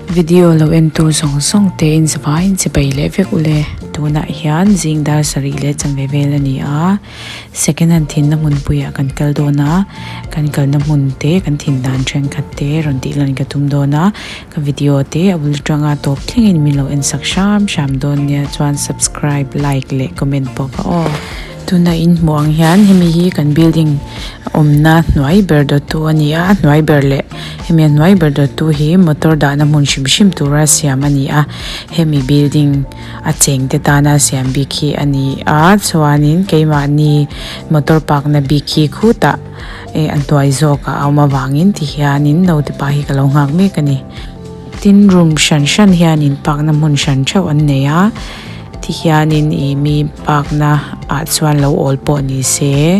Video lo en tu zawng zawng te in zavaiin chibai leh vek ule. Tunah hian zing dar sarih leh chanve vel a ni a, second hand thinna hmunpuiah kan kal dawn a, kan kalna hmun te kan thin dan thenkhat te rawn tih lan ka tum dawn a, ka video te a bul atanga tawp thlengin min lo en sak hram hram dawn nia chuan subscribe, like leh comment pawh ka aw. Tuna in hmuh ang hian hemi hi kan building awmna hnuai ber dawttu a ni a a hnuai ber leh hemi a hnuai ber dawttu hi motor dahna hmun hrim hrim tura siam a ni a hemi building a cheng te tana siam bik hi a ni a chuanin keimahni motor park na bik hi khutah eh a hnuai zawkah a awm avangin tihianin naute pa hi ka lo nghak mek a ni tin room hran hran hianin park na hmun hran theuh an nei a. Tihianin ih mi park na ah chuan lo awl pawh ni se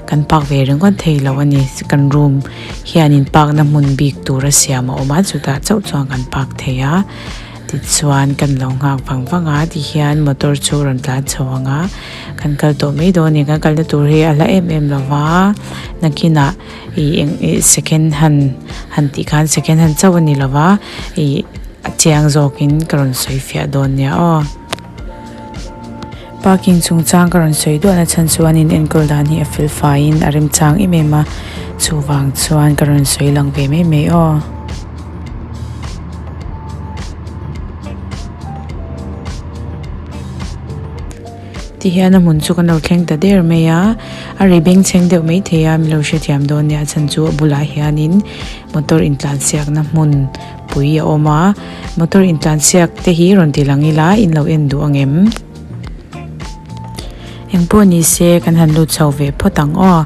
kan park ve ringawt thei lo a ni kan room hianin park na hmun bik tura siam a awm a chutah chauh chuan kan park thei a tichuan kan lo nghak vang vang a tihian motor chu a rawn tlan chho ang a kan kal tawh mai dawn a ni kan kalna tur hi a hla em em lo va nakinah ih eng ih second hand han tih khan second hand chauh a ni lo va ih. A chiang zawkin ka rawn sawi fiah dawn nia aw. Parking chungchang ka rawn sawi duahna chhan chuan in enkawl dan hi a fel faiin a remchang em em a, chuvang chuan ka rawn sawi lang ve mai mai aw. Tihian a hmun chu kan lo thleng ta der mai a, a ri bengchheng deuh mai thei a, milo hrethiam dawn nia a chhan chu a bulah hianin motor intlansiakna hmun pui a awm a motor intlansiak te hi rawn ti lang ila in lo en duh ang em? Engpawh ni se kan han lut chho ve phawt ang aw.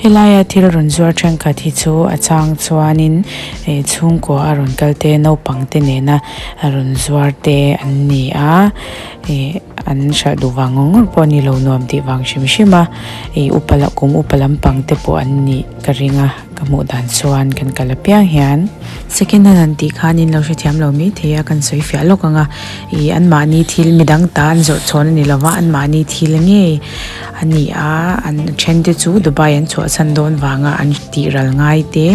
Helaia thil rawn zuar thenkhat hi chu a chang chuanin eh chhungkua a rawn kal te naupang te nena rawn zuar te an ni a eh an hralh duh vang ngawr ngawr pawh a ni lo nuam tih vang hrim hrim a ih upa lah kum upa lampang te pawh an nih ka ring a ka hmuh dan chuan kan kal apiang hian. Second hand an tih khan in lo hrethiam lo mai thei a kan sawi fiah lawk ang a ih anmahni thil midang ta an zawrh chhawn a ni lo va anmahni thil ngei a ni a an then te chu Dubai an chhuahsan dawn vanga an tih ral ngai te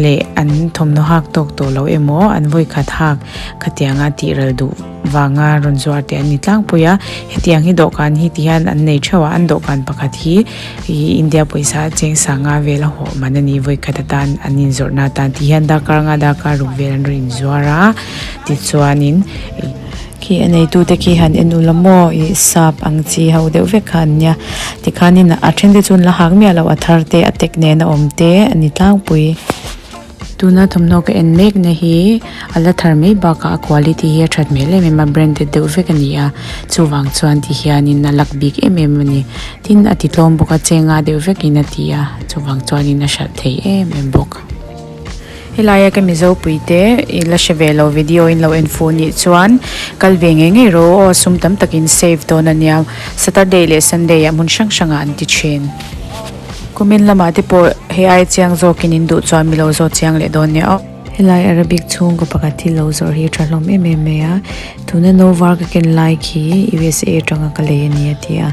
leh an thawmhnaw hak tawk tawh lo emaw an vawikhat hak khatianga tih ral duh vanga rawn zuar te an ni tlangpui a hetiang hi dawhkan hi ti hian an nei theuh a an dawhkan pakhat hi ih India pawisa cheng sanga vel a hawh man a ni vawikhat atan an inzawrhna atan ti hian darkar anga darkar ruk vel an rawn inzuar a tichuanin ih khi a neitute khi han en ula maw ih sap ang chi ho deuh vek kha an nia tikhanin a then te chu an la hak miah loh a thar te a tek nen a awm te a ni tlangpui. Tuna thawmhnaw ka en mek na hi a la thar mai bakah a quality hi a that hmel em em a branded deuh vek a ni a chuvang chuan ti hianin a luck bik em em a ni tin a ti tlawm bawk a chenga deuh vekin a ti a chuvang chuanin a hralh thei em em bawk. Helaia ka mizo pui te i la hre ve lo video in lo en fuh nih chuan kal ve ngei ngei rawh aw sum tam takin save dawn a nia Saturday leh Sunday ah hmun hrang hrangah an ti thin. Kumin lamah te pawh hei ai chiang zawkin in duh chuan mi lo zawt chiang leh dawn nia aw. Helai Arabic chhungkaw pakhat hi lo zawrh hi a tha hlawm em em mai a, tuna no var ka ken lai khi USA atanga ka lei a ni a ti a,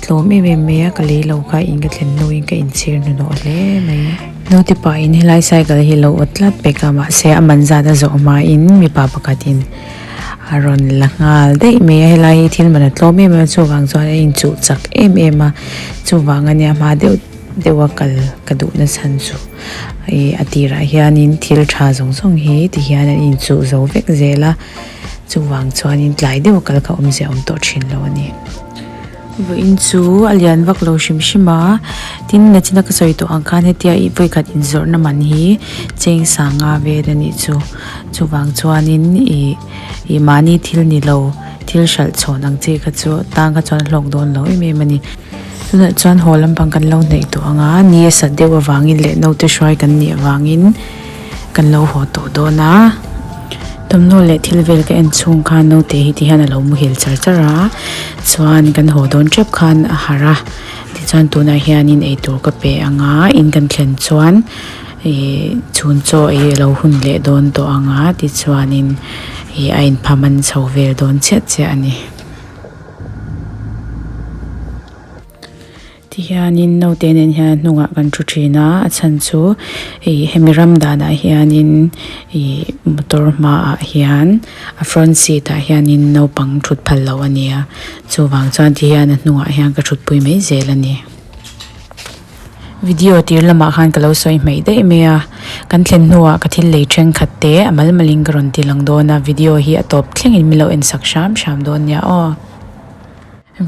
tlawm em em mai a ka lei lo kha in ka thlen hnuin ka inchhir hnuhnawh hle mai. Naute pahin helai cycle hi lo awt tlat pek a mahse a man zat a zawh hmain mipa pakhatin a rawn la nghal daih mai a helai hi thil man a tlawm em em a chuvang chuan a inchuh chak em em a chuvang ania hma deuh deuh a kal ka duh na chhan chu ih a tirah hianin thil tha zawng zawng hi ti hian an inchuh zo vek zel a chuvang chuanin tlai deuh a kal kha awmzia awm tawh thin lo a ni. Vawiin chu a lian vak lo hrim hrim a, tin nachina ka sawi tawh ang khan hetia ih vawikhat inzawrhna man hi cheng sanga vel a nih chu chuvang chuanin ih ih mahni thil ni lo thil hralh chhawn ang chi kha chu tang kha chuan a hlawk dawn lo em em a ni. Tunah chuan haw lampang kan lo hnaih tawh ang a, ni a sat deuh avangin leh naute hruai kan nih avangin kan lo haw tawh dawn a. Thawmhnaw leh thil vel ka en chhung khan naute hi ti hian a lo muhil char char a chuan kan haw dawn tep khan a harh a tichuan tunah hianin eitur ka pe ang a in kan thlen chuan ih chhun chaw ei a lo hun leh dawn tawh ang a tichuanin ih a inphaman chho vel dawn chiah chiah a ni. Tihianin naute nen hian a hnungah kan thu thin a a chhan chu ih hemi ram danah hianin ih motor hmaah hian a front seat ah hianin naupang thut phal loh a ni a chuvang chuan tihian a hnungah hian ka thutpui mai zel a ni. Video tir lamah khan ka lo sawi hmaih daih mai a kan thlen hnuah ka thil lei thenkhat te a mal malin ka rawn ti lang dawn a video hi a tawp thlengin min lo en sak hram hram dawn nia aw.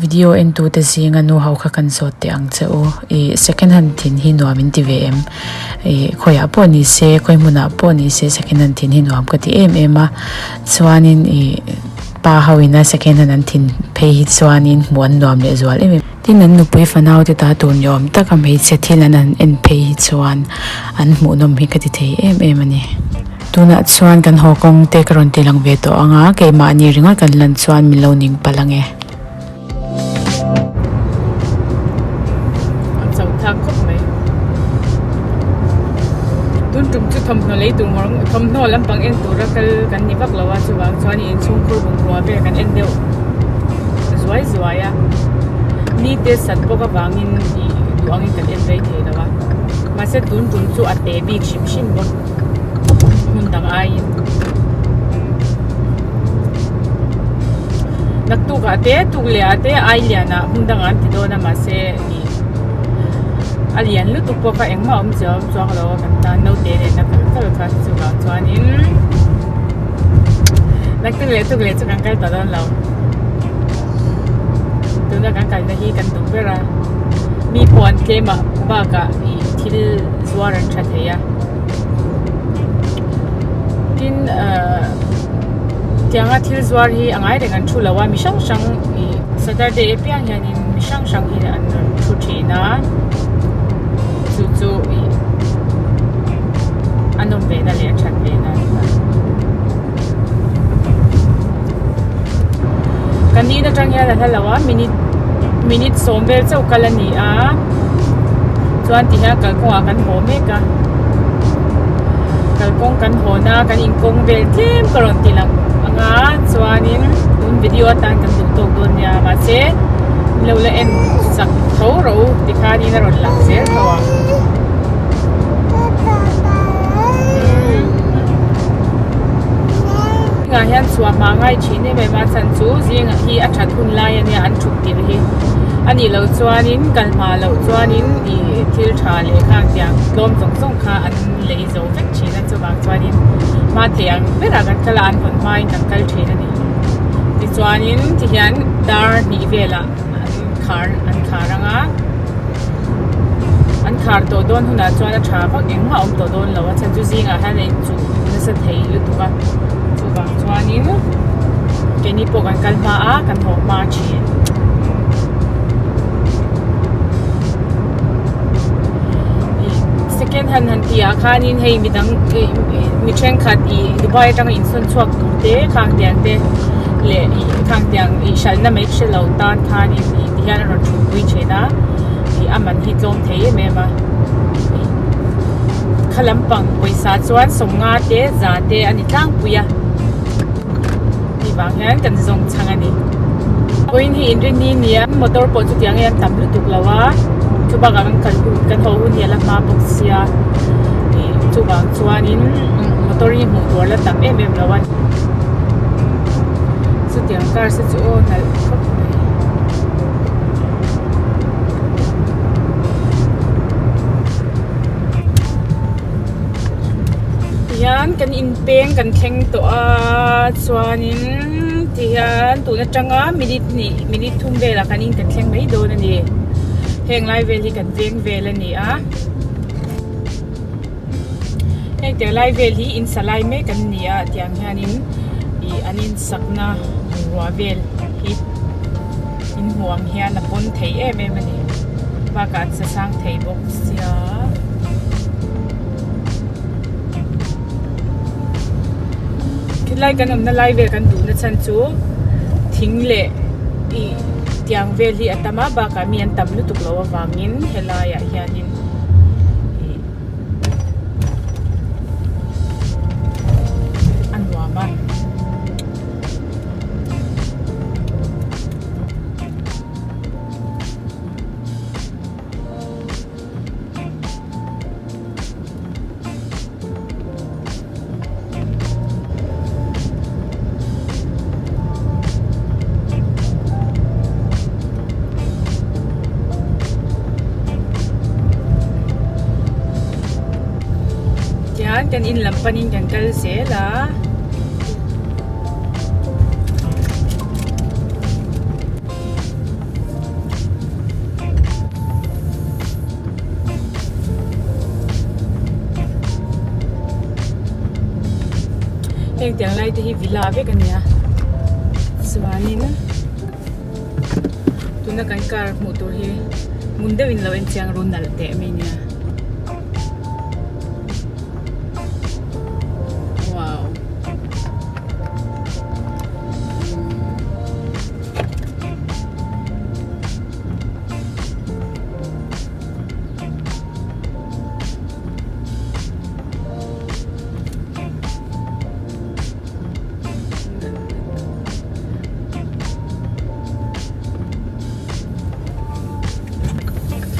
Video en tu te zinga nu ho kha kan zawt teh ang che u ih second hand thin hi nuam in ti ve em ih khawiah pawh ni se khawi hmunah pawh ni se second hand thin hi nuam ka ti em em a chuanin ih pa ho ina second hand an thin phei hi chuanin hmuh an nuam leh zual em em. Tin an nupui fanau te ta tur ni awm taka hmeichhe thil an han en phei hi chuan an hmuhnawm hi ka ti thei em em a ni. Tunah chuan kan haw kawng te ka rawn ti lang ve tawh ang a, keimahni ringawt kan lan chuan min lo ning palh ang e. A chauh thak khawp mai. Tun tum chu thawmhnaw lei tur ngawr thawmhnaw lampang en tura kal kan ni vak lo a, chuvang chuan inchhungkhur bungrua vel kan en deuh zuai zuai a. Ni te sat bawk avangin ih duh angin kan en rei thei lo a, mahse tun tum chu a te bik hrim hrim bawk. Hmun dang aiin naktuk ah te tuk leh ah te ai lian ah hmun dangah an ti dawn a mahse ih a lian lutuk pawh kha engmah a awm chiah awm chuang lo a kan tan naute nen a kal kal kha chuvang chuanin naktuk leh tuk leh chu kan kal ta dawn lo tuna kan kalna hi kan duh ber a mi pawh an tlem ah bakah ih thil zuar an tha thei a. Tin ahh tianga thil zuar hi a ngai reng an thu lo a mi hrang hrang ih Saturday apiang hianin mi hrang hrang hi an rawn thu thin a chu chu ih a nawm ve na leh a that ve na a ni ta. Kan in atang hian a hla lo a minute minute sawm vel chauh kal a ni a chuan ti hian kalkawngah kan haw mek a kalkawng kan hawn a kan inkawng vel tlem ka rawn ti lang ang a chuanin tun video atan kan duh tawk dawn nia mahse min lo la en sak tho rawh u tikhanin a rawn lang zel tho ang. Zingah hian chhuah hma ngai thin em em a chhan chu zingah hi a that hun lai ania an thup tirh hi a nih loh chuanin kal hma loh chuanin ih thil tha leh khang tiang tlawm zawng zawng kha an lei zo vek thin a chuvang chuanin hma thei ang berah kan kal a an hawn hmain kan kal thin a ni tichuanin tihian dar hnih velah an khar an khar ang a an khar tawh dawn hunah chuan a tha vak engmah a awm tawh dawn lo a chhan chu zingah hian a inchuh nasa thei lutuk a chuvang chuanin keini pawh kan kal hma a kan haw hma thin. Second hand han tih ah khanin hei midang ih mi thenkhat ih Dubai atanga insawn chhuak tur te khang tiang te leh ih khang tiang ih hralhna mai hre lo tan khanin ih ti hian a rawn thutpui thin a ih a man hi tlawm thei em em a ih kha lampang pawisa chuan sawmnga te za te a ni tlangpui a hei vang hian kan zawng chhang a ni vawiin hi inrinni a ni a motor pawh chutiang hian tam lutuk lo a chubakah kan kal hun kan haw hun hi a la hma bawk sia ih chuvang chuanin motor hi hmuh tur a la tam em em lo a. Chutiang car se chu aw nalh khawp mai. Tihian kan inpeng kan thleng tawh a chuanin tihian tun atanga minute hnih minute thum velah kan in kan thleng mai dawn a ni. Heng lai vel hi kan veng vel a ni a. Heng tel lai vel hi in sa lai mek an ni a tiang hianin ih an insakna bungrua vel hi in hmuh ang hian a pawn thei em em a ni bakah an sa sang thei bawk sia. Khilai kan awmna lai vel kan duhna chhan chu thing leh ih tiang vel hi a tam a bakah mi an tam lutuk loh avangin helaiah hianin. A nuam a. Tihian kan in lam panin kan kal zel a. Heng tiang lai te hi villa vek a nia chuanin tuna kan car hmuh tur hi ngun deuhin lo en chiang ru nalh teh mai nia wow.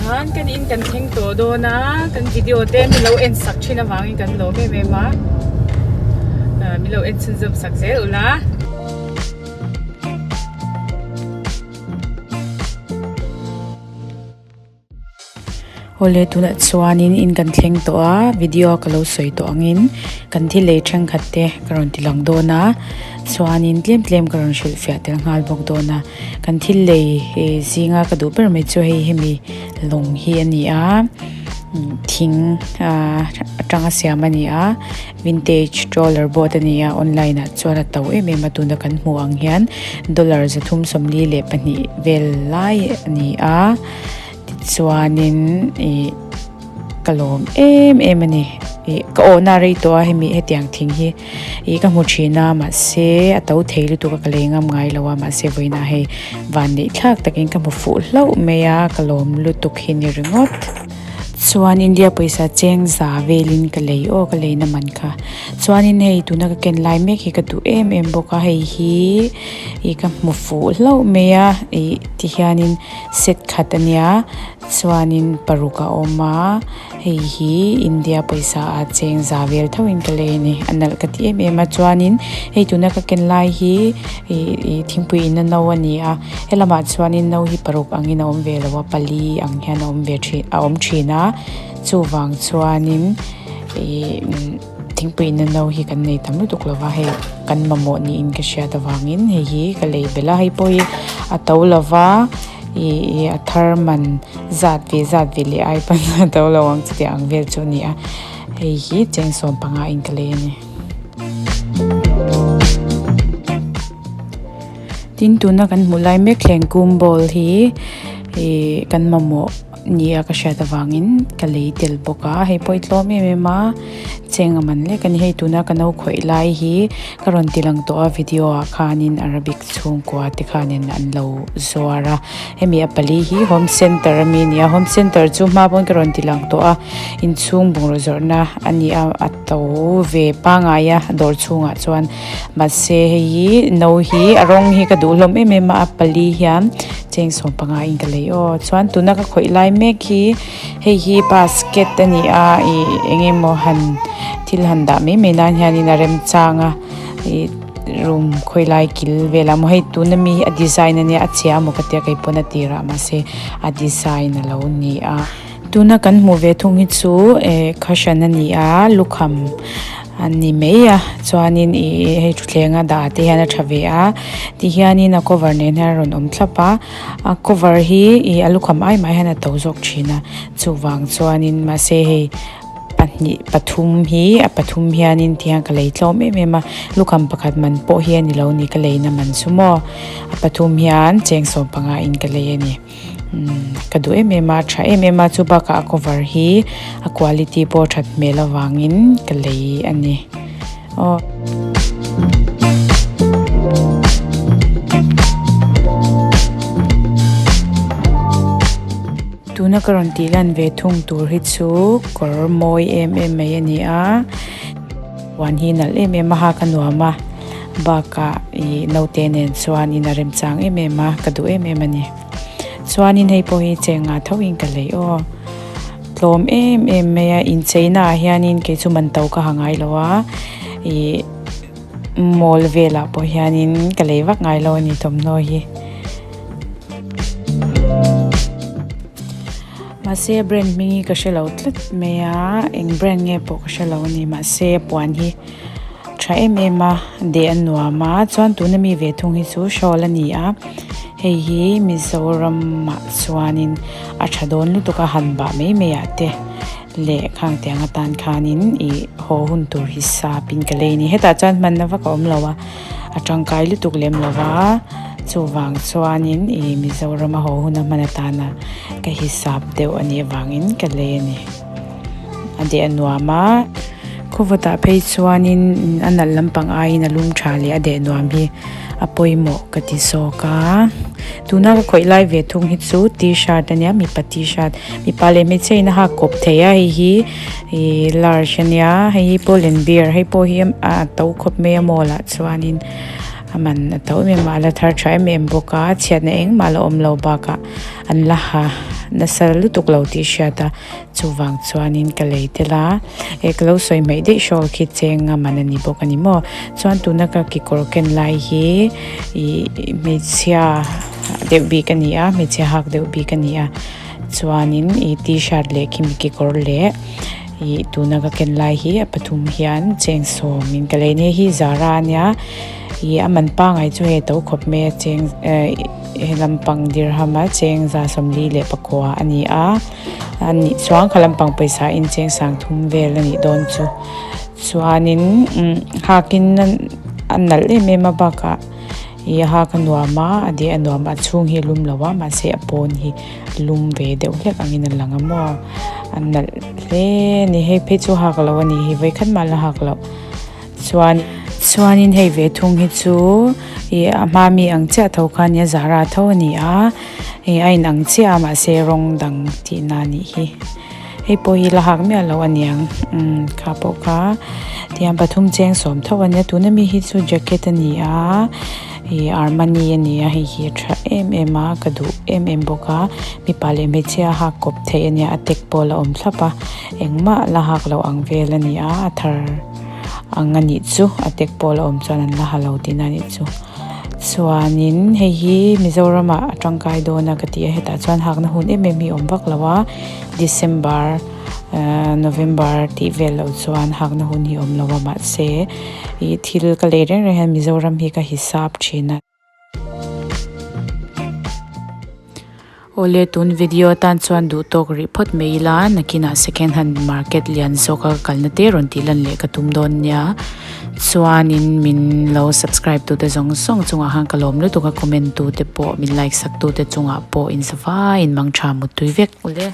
Khan kan in kan thleng tawh dawn a kan video te min lo en sak thin avangin kan lawm em em a min lo en chhunzawm sak zel ula. Awle tunah chuanin in kan thleng tawh a video a ka lo sawi tawh angin kan thil lei thenkhat te ka rawn ti lang dawn a chuanin tlem tlem ka rawn hrilh fiah tel nghal bawk dawn a kan thil lei zinga ka duh ber mai chu hei hemi lawng hi a ni a thing atanga siam a ni a. Vintage trawler boat a ni a, online ah chuan a to em em a tuna kan hmuh ang hian dollar 342 vel lai a ni a tichuanin ih ka lawm em em a ni ih ka awhna a rei tawh a hemi hetiang thing hi ih ka hmu thin a mahse a to thei lutuk a ka lei ngam ngai lo a mahse vawiinah hei van neih thlak takin ka hmu fuh hlauh mai a ka lawm lutuk hi ni ringawt. Chuan India pawisa cheng za velin ka lei aw ka leina man kha. Chuanin hei tuna ka ken lai mek hi ka duh em em bawk a hei hi ih ka hmu fuh hlauh mai a ih tihianin set khat a nia chuanin paruk a awm a hei hi India pawisa a cheng za vel thoin ka lei a ni a nalh ka ti em em a chuanin hei tuna ka ken lai hi ih ih thingpui inna no a ni a. Helamah chuanin no hi paruk angin a awm ve lo a, pali ang hian a awm ve thin a awm thin a, chuvang chuanin ihh thingpui inna no hi kan nei tam lutuk lo va hei kan mamawh niin ka hriat avangin hei hi ka lei belh a, hei pawh hi a to lo va ihh a thar man zat ve zat ve leh ai pawn a to lo ang chutiang ang vel chu a ni a, hei hi cheng sawm panga in ka lei a ni. Tin tuna kan hmuh lai mek thleng kum ball hi ih kan mamawh nia ka hriat avangin ka lei tel bawk a hei pawh hi tlawm em em a cheng a man lek a ni hei tuna ka no khawih lai hi ka rawn ti lang tawh a video ah khanin arabic chhungkua te khanin an lo zuar a hemi a pali hi home center ami a ni a home center chu hma pawn ka rawn ti lang tawh a inchhung bungraw zawrhna a ni a a to ve pangngai a dawr chhungah chuan. Mahse hei hi no hi a rawng hi ka duh hlawm em em a a pali hian cheng sawm panga in ka lei aw chuan tuna ka khawih lai mek hi hei hi basket a ni a ih eng emaw han thil han dah mai mai nan hianin a remchang a ih room khawi lai kil velah maw hei tuna mi hi a design a nia a chhia amaw ka tia keipawn a tirah mahse a design a lo ni a tuna kan hmuh ve thung hi chu eh cushion a ni a lukham. A ni mai a chuanin ih hei thutthlenga dah te hian a tha ve a tihianin a cover nen hian a rawn awm thlap a a cover hi ih a lukham ai mah hian a to zawk thin a chuvang chuanin mahse hei pahnih pathum hi a pathum hianin tihian ka lei tlawm em em a lukham pakhat man pawh hi a ni lo ni ka leina man chu maw a pathum hian cheng sawm panga in ka lei a ni. Umm ka duh em em a a tha em em a chu bakah a cover hi a quality pawh a that hmel avangin ka lei a ni aw. Tuna ka rawn tih lan ve thung tur hi chu kawr mawi em em mai a ni a puan hi nalh em em a hak a nuam a bakah ih naute nen chuanin a remchang em em a ka duh em em a ni. Chuanin hei pawh hi cheng ngah tho in ka lei aw. Tlawm em em mai a incheina ah hianin kei chu man to ka ha ngai lo a ih mall velah pawh hianin ka lei vak ngai lo a ni thawmhnaw hi. Mahse a brand hming hi ka hre lo tlat mai a eng brand nge pawh ka hre lo a ni mahse puan hi tha em em a deh a nuam a chuan tuna mi ve thung hi chu shawl a ni a hei hi Mizoram ah chuanin a tha dawn lutuk a han bah mai mai ah te leh khang tiang atan khanin ih haw hun tur hisap in ka lei a ni hetah chuan hmanna vak a awm lo a a tangkai lutuk lem lo va chuvang chuanin ih Mizoram a haw hun a hman atana ka hisap deuh a nih avangin ka lei a ni a deh a nuam a khawvawtah phei chuanin a nalh lampang aiin a lum tha leh a deh nuam hi a pawimawh ka ti zawk a tuna ka khawih lai ve thung hi chu t-shirt ania mipa t-shirt mipa leh hmeichhia in a hak kawp thei a hei hi ihh large ania hei hi pull and bear hei pawh hi a to khawp mai a mall ah chuanin a man a to em em a a la thar tha em em bawk a chhiatna engmah la awm lo bakah an la ha nasa lutuk lo tih hriat a. Chuvang chuanin ka lei tel a, eh ka lo sawi hmaih daih shawl khi cheng a man a ni bawk a ni maw. Chuan tuna ka kekawr ken lai hi ih hmeichhia deuh bik a ni a, hmeichhia hak deuh bik a ni a. Chuanin ih t-shirt leh khimi kekawr leh ih tuna ka ken lai hi a pathum hian cheng sawmin ka lei a ni. Hei hi Zara a nia ih a man pangai chu hei a to khawp mai a cheng eh he lampang dirham a cheng za 44 a ni a. A nih chuan kha lampang pawisa in cheng sang thum vel a nih dawn chu chuanin umm hakin a nalh em em a bakah ih a hak a nuam a a deh a nuam a a chhung hi a lum lo a mahse a pawn hi a lum ve deuh hlek angin a lang a maw a nalh hle a ni hei phei chu hak loh a nih hi vawikhat mah la hak loh. Chuan chuanin hei ve thung hi chu ih a hma mi ang chiah tho kha nia Zara tho a ni a ih a inang chiah a mahse rawng dang tihna a nih hi hei pawh hi la hak miah loh a niang umm kha pawh kha tihian pathum cheng sawm tho a nia tuna mi hi chu jacket a ni a ih Armani a ni a hei hi a tha em em a ka duh em em bawk a mipa leh hmeichhia a hak kawp theih a nia a tag pawh a la awm thlap a engmah la hak loh ang vel a ni a a thar. Ang a nih chu a tek pawh la awm chuan an la ha lo tihna a nih chu chuanin hei hi Mizoram ah a tangkai dawn a ka ti a hetah chuan hakna hun em em hi a awm vak lo a December ahh November tih vel loh chuan hakna hun hi a awm lo a mahse ih thil ka lei reng reng hian Mizoram hi ka hisap thin a. Awle tun video atan chuan duh tawk rih phawt mai ila nakinah second hand market lian zawka ka kalna te rawn tih lan leh ka tum dawn nia chuanin min lo subscribe tute zawng zawng chungah khan ka lawm lutuk a comment tute pawh min like sak tute chungah pawh in zavaiin mangtha muttui vek ule.